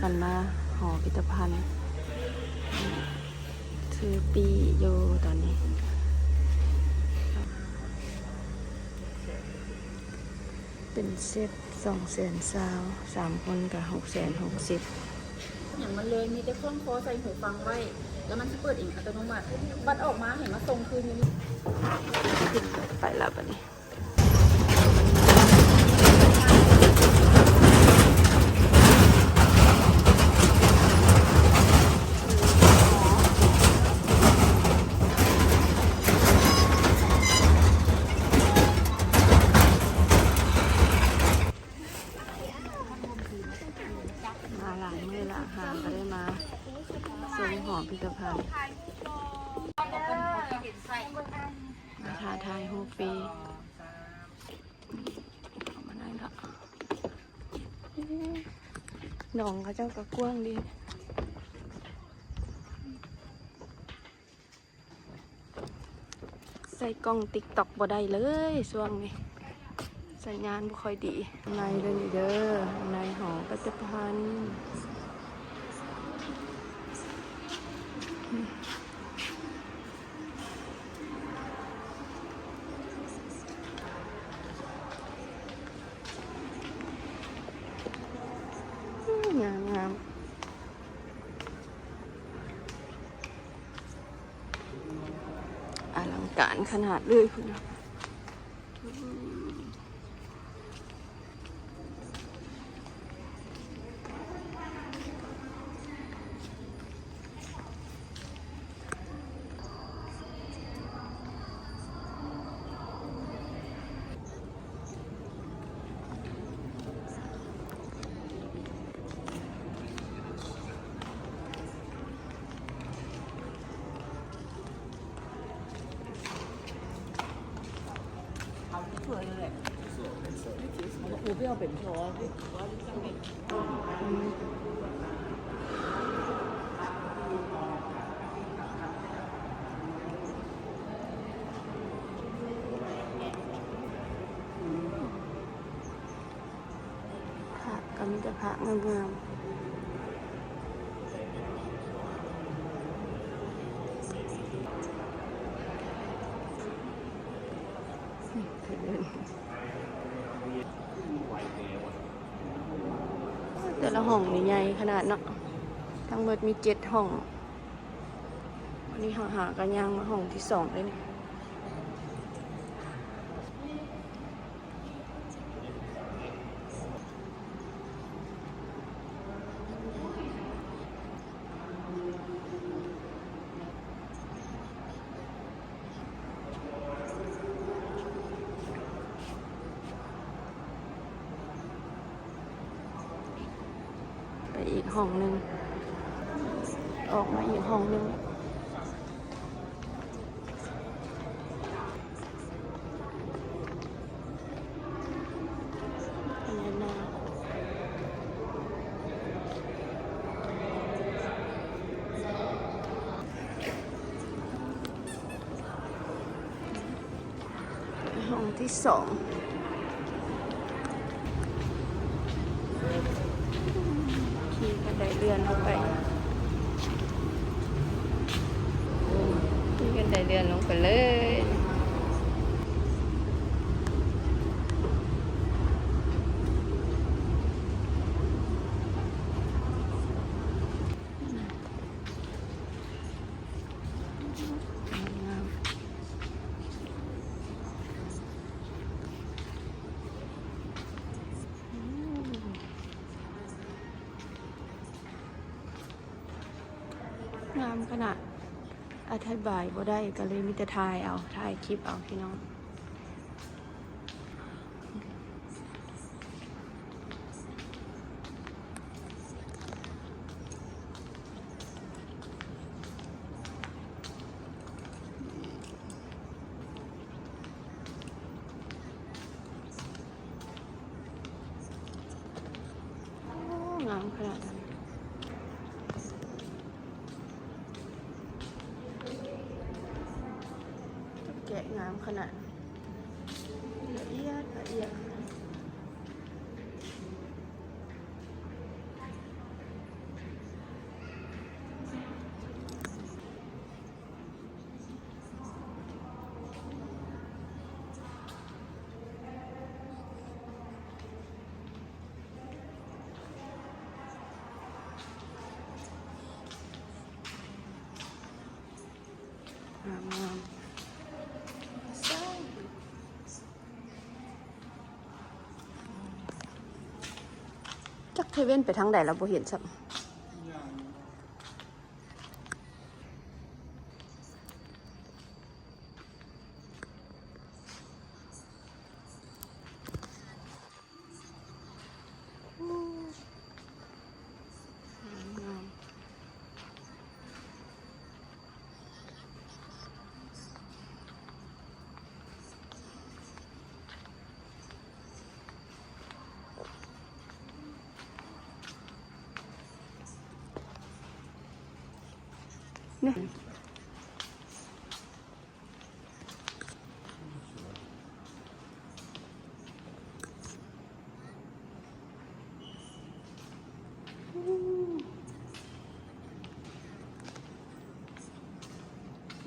ກັນມາຫໍພິພິທະພັນ ຊື້ປີ້ຢູ່ຕອນນີ້ ເປັນເຊັດສອງແສນຊາວ ສາມຄົນກະຫົກແສນຫົກສິບ. ຫຍັງມັນເລີຍ ມີແຕ່ຄ້ອງຄໍໃສ່ຫູຟັງໄວ້ ແລ້ວມັນຊິເປີດເອງອັດຕະໂນມັດ. ບັດອອກມາໃຫ້ມາສົ່ງຄືນຢູ່ນີ້. ໄປລະບັດນີ້. ມາຫຼາຍມື້ລະ ຫາກະໄດ້ມາຊົມຫໍພິພິທະພັນ ມາຖ້າຖ່າຍຮູບຟຣີ. ເຂົ້າມາໄດ້ລະ ໜອງເຂົາເຈົ້າກະກວ້າງດີ. ໃສ່ກ້ອງຕິກຕັອກບໍ່ໄດ້ເລີຍຊ່ວງນີ້ ສັນຍານບໍ່ຄ່ອຍດີ. ຂ້າງໃນເດີນີ້ເດີ ຂ້າງໃນຫໍພິພິທະພັນ. ງາມໆ. ອະລັງການຂະໜາດເລີຍພຸ້ນນະ. ພະກະມີແຕ່ພະງາມໆ. ແຕ່ລະຫ້ອງນີ້ໃຫຍ່ຂະໜາດເນາະ ທັງໝົດມີເຈັດຫ້ອງ. ອັນນີ້ເຮົາຫາກະຍ່າງມາຫ້ອງທີສອງເລີຍນີ້. ໄປອີກຫ້ອງໜຶ່ງ ອອກມາອີກຫ້ອງໜຶ່ງ. ຫ້ອງທີສອງ ຂີ່ບັນໄດເລື່ອນລົງໄປ ຂີ່ບັນໄດເລື່ອນລົງໄປເລີຍ. ງາມຂະໜາດ ອະທິບາຍບໍ່ໄດ້ ກະເລີຍມີແຕ່ຖ່າຍເອົາ ຖ່າຍຄລິບເອົາພີ່ນ້ອງ. ໂອ້ ງາມຂະໜາດນັ້ນ. ແກະງາມຂະໜາດ ລະອຽດລະອຽດ. ງາມໆ ຈັກເຊເວັນໄປທາງໃດລະບໍ່ເຫັນຊ້ຳ.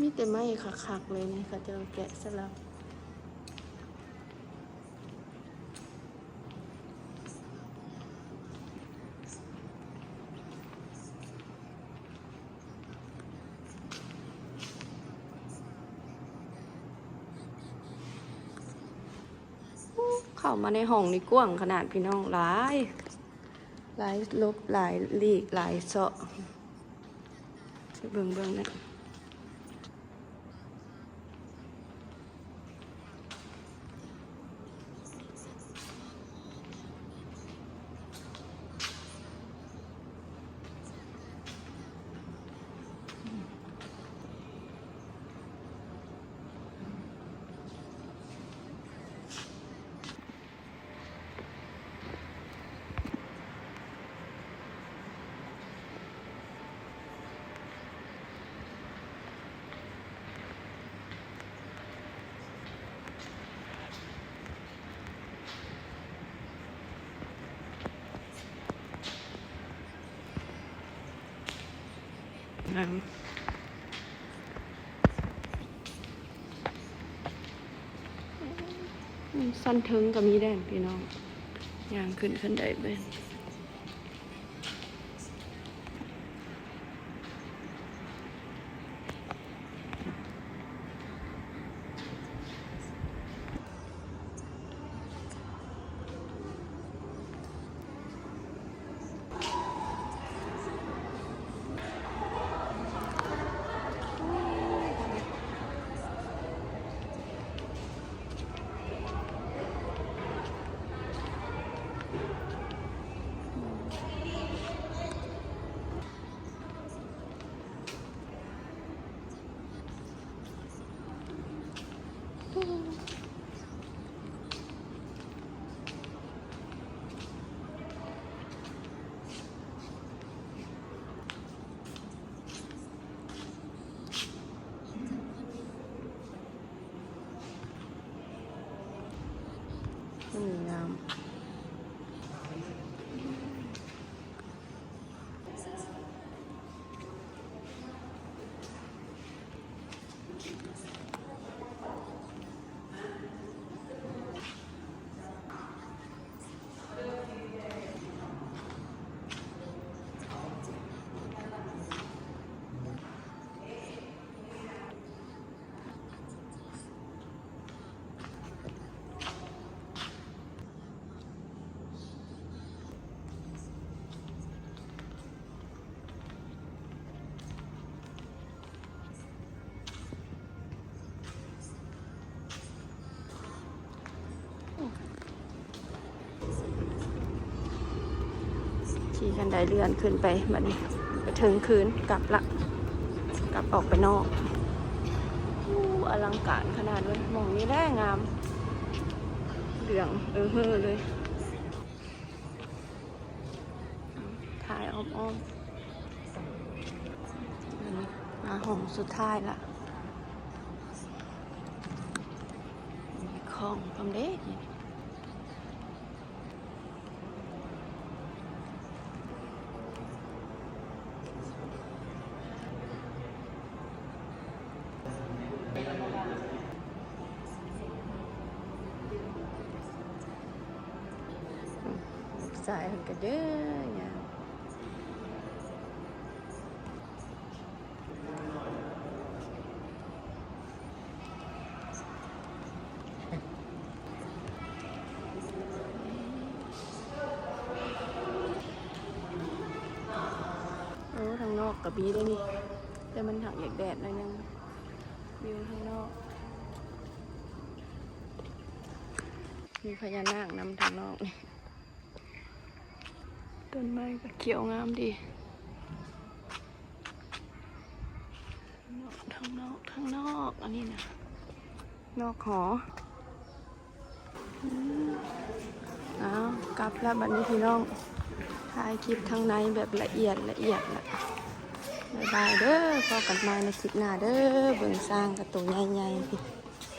ມີແຕ່ໄມ້ຄັກໆເລີຍນີ້ ເຂົາເຈົ້າແກະສະຫຼັກ. ເຂົ້າມາໃນຫ້ອງນີ້ກວ້າງຂະໜາດ ພີ່ນ້ອງ ຫຼາຍ ຫຼາຍຫຼົບ ຫຼາຍຫຼີກ ຫຼາຍເຊາະ. ເບິ່ງ ເບິ່ງນະ. ຊັ້ນເທິງກໍມີແດ່ພີ່ນ້ອງ ຍ່າງຂຶ້ນຂັ້ນໄດເບິ່ງ. ນີ້ງາມ. ຂີ່ຄັນໄດເລື່ອນຂຶ້ນໄປ ບັດນີ້ໄປເທິງຄືນ ກັບລະ ກັບອອກໄປນອກ. ໂອ້ ອະລັງການຂະໜາດເລີຍ ໝ່ອງນີ້ແຫຼະງາມ ເຫຼືອງເອີເຮີເລີຍ. ຖ່າຍອ້ອມໆ ມາຫ້ອງສຸດທ້າຍລະ ມີຂອງພ້ອມເດ້. ສາຍເພິ່ນກະເດີຍ່າງ. ນອກກະມີເດ້ນີ້ ແຕ່ມັນຫາກຢາກແດດໜ້ອຍໜຶ່ງ. ວິວທາງນອກ ມີພະຍານາກນຳທາງນອກນີ້. ຕົ້ນໄມ້ກໍຂຽວງາມດີ. ທາງນອກ ທາງນອກ ທາງນອກ ອັນນີ້ນະ ນອກຫໍ. ອືມ ອ້າວ ກັບແລ້ວບັດນີ້ພີ່ນ້ອງ ຖ່າຍຄລິບທາງໃນແບບລະອຽດລະອຽດລະ. ບາຍບາຍເດີ້ ພໍ້ກັນໃໝ່ໃນຄລິບໜ້າເດີ້. ເບິ່ງຊ້າງກະໂຕໃຫຍ່ໆ.